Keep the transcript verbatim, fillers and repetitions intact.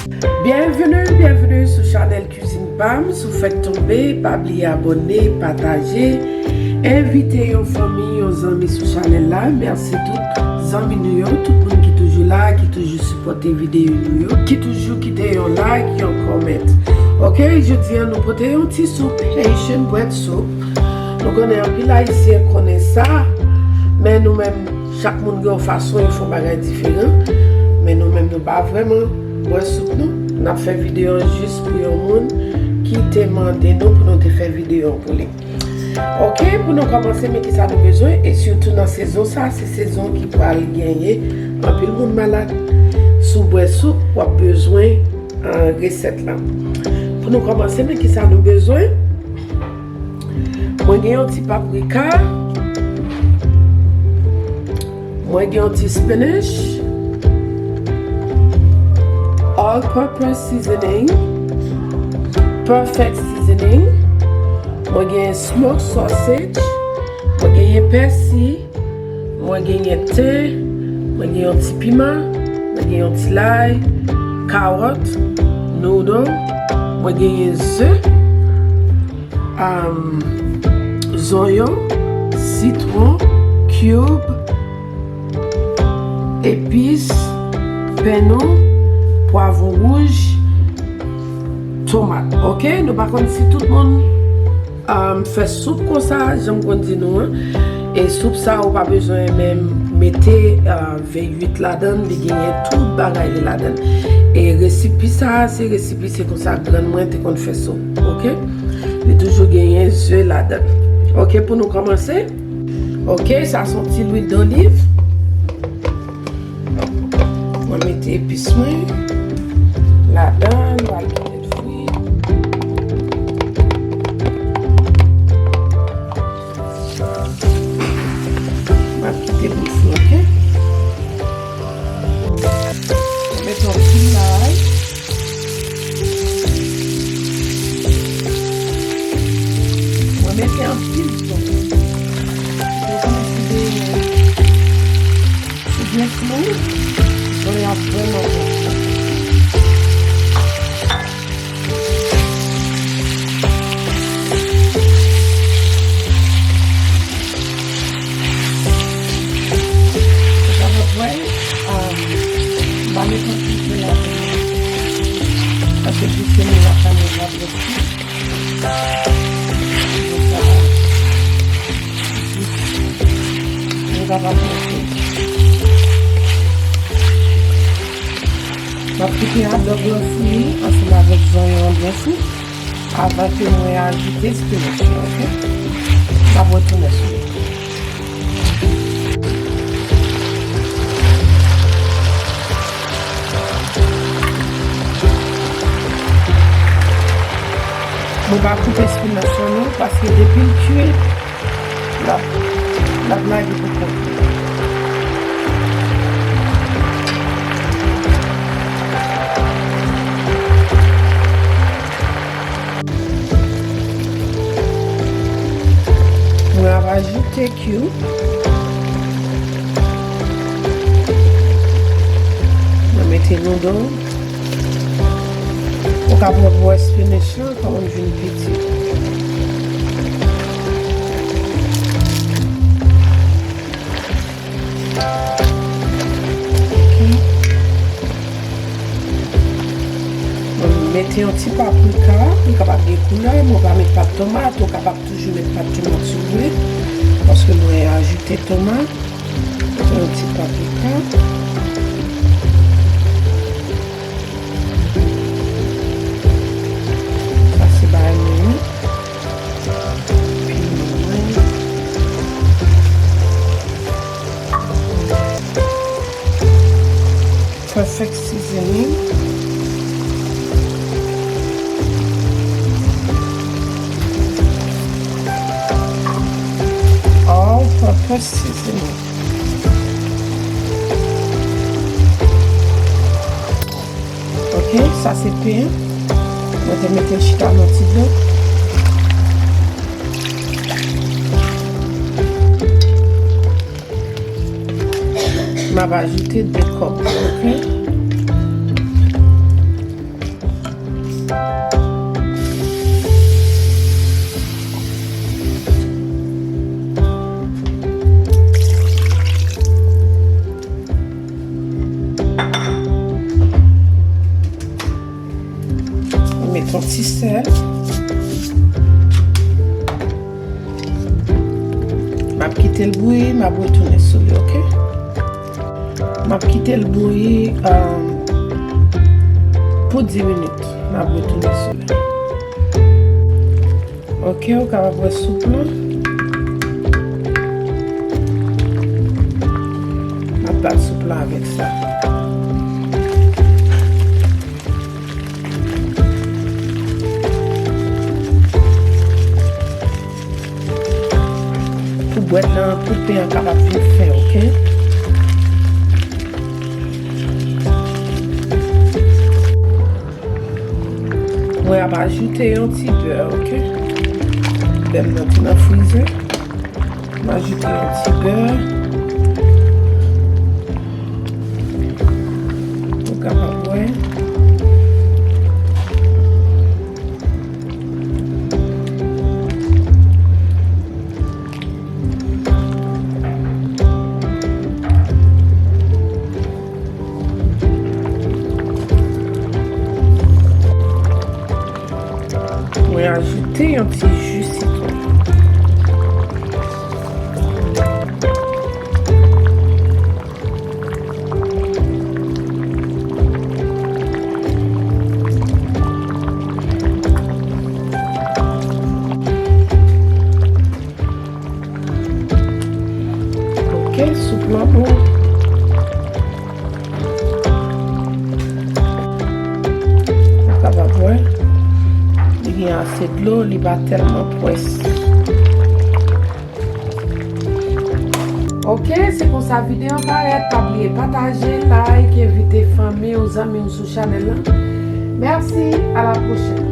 Byenveni, byenveni sou chanèl Cuisine Pam. Si w fèk tonbe, pa bliye abòne, pataje, envite yon fanmi, yon zanmi sou chanèl la. Mèsi tout zanmi nou yo, tout moun ki toujou la, ki toujou sipòte videyo nou yo, ki toujou kite yon like, yon comment. Ok, jodi a nou pote yon ti soup Haitian bread soup. Nou konnen anpil Ayisyen konnen sa, men nou menm, chak moun gen yon fason yo fè yon bagay diferan. Men nou menm, nou pa vrèman bwè soup nou. N ap fè videyo an jis pou yon moun ki te mande nou pou nou te fè videyo an pou li. Ok, pou nou kòmanse, men kisa nou bezwen, e sitou nan sezon sa, se sezon ki pral genyen anpil moun malad. Si w bwè soup, w ap bezwen, ah, resèt la. Pou nou kòmanse, men kisa nou bezwen, mwen gen yon ti paprika, mwen gen yon ti spinach, all purpose seasoning, perfect seasoning, mwen gen smoke sausage, mwen genyen pèsi, mwen genyen ten, mwen gen yon ti piman, mwen gen yon ti lay, kawòt, noodle, mwen genyen ze, um, zonyon, sitwon, cube, epis, pennon, pwavwon wouj, tomat. Ok, nou pa konn si tout moun, um, fè soup konsa, jan m konn di nou an. E soup sa, ou pa bezwen menm mete, uh, V uit ladan l, li genyen tout bagay li ladan l. E resipi sa, se resipi, se konsa grann mwen te konn fè soup, ok? Li toujou genyen ze ladan l. Ok, pou nou kòmanse. Ok, sa se yon ti lwil doliv. Mwen mete epis mwen ladan, mwen al kite l fri. Mwen ap kite l fri, ok? Mwen mete yon ti lay. Mwen mete anpil zonyon. Mwen konnen si de, si byen flou, zonyon ap vrèman bon. Sa va pwen, um, m pa met anpil ze ladan. Paske plis ke nou la kanè va bwè. Konsa, nou kapab mete. M ap kite adòb lan fini ansanm avèk zonyon an byen fri avan ke mwen ajoute spinach lan, ok? M ap retounen sou li. Mwen pa koupe spinach lan non, paske depi l kui, l ap, l ap lage pou kont li. Mwen ap ajoute cube. Mwen mete noodle. Ou kapab wè spinach lan kòman l vin piti. Ok. Mwen mete yon ti paprika, li kapab gen koulè, mwen pa met pat tomat, ou kapab toujou met pat tomat si w vle, paske mwen ajoute tomat. Mete yon ti paprika. Sa se bagay mwen yo. Piman mwen. Perfect seasoning. All purpose seasoning. Ok, sa se pen an. Mwen te mete l chita nan ti dlo. M ap ajoute de kòb, ok? Sèl. M ap kite l bouyi, m ap retounen sou li, oke? M ap kite l bouyi, um, pou dis minit. M ap retounen sou li. Oke, ou kapab wè soup lan. M ap bat soup lan avèk sa. Pou bwèt lan, pou pen an kapab vin fen, oke? Mwen ap ajoute yon ti bè, oke? Bè m nan te nan frizè. M ajoute yon ti bè. Ou kapab wè. Mwen ajoute yon ti ji sitwon. Oke, soup lan bon. Ou kapab wè, li gen ase dlo, li pa tèlman pwès. Oke, se konsa videyo an parèt. Pa bliye pataje, like, envite fanmi w, zanmi w sou chanèl lan. Mèsi, a la pwochèn.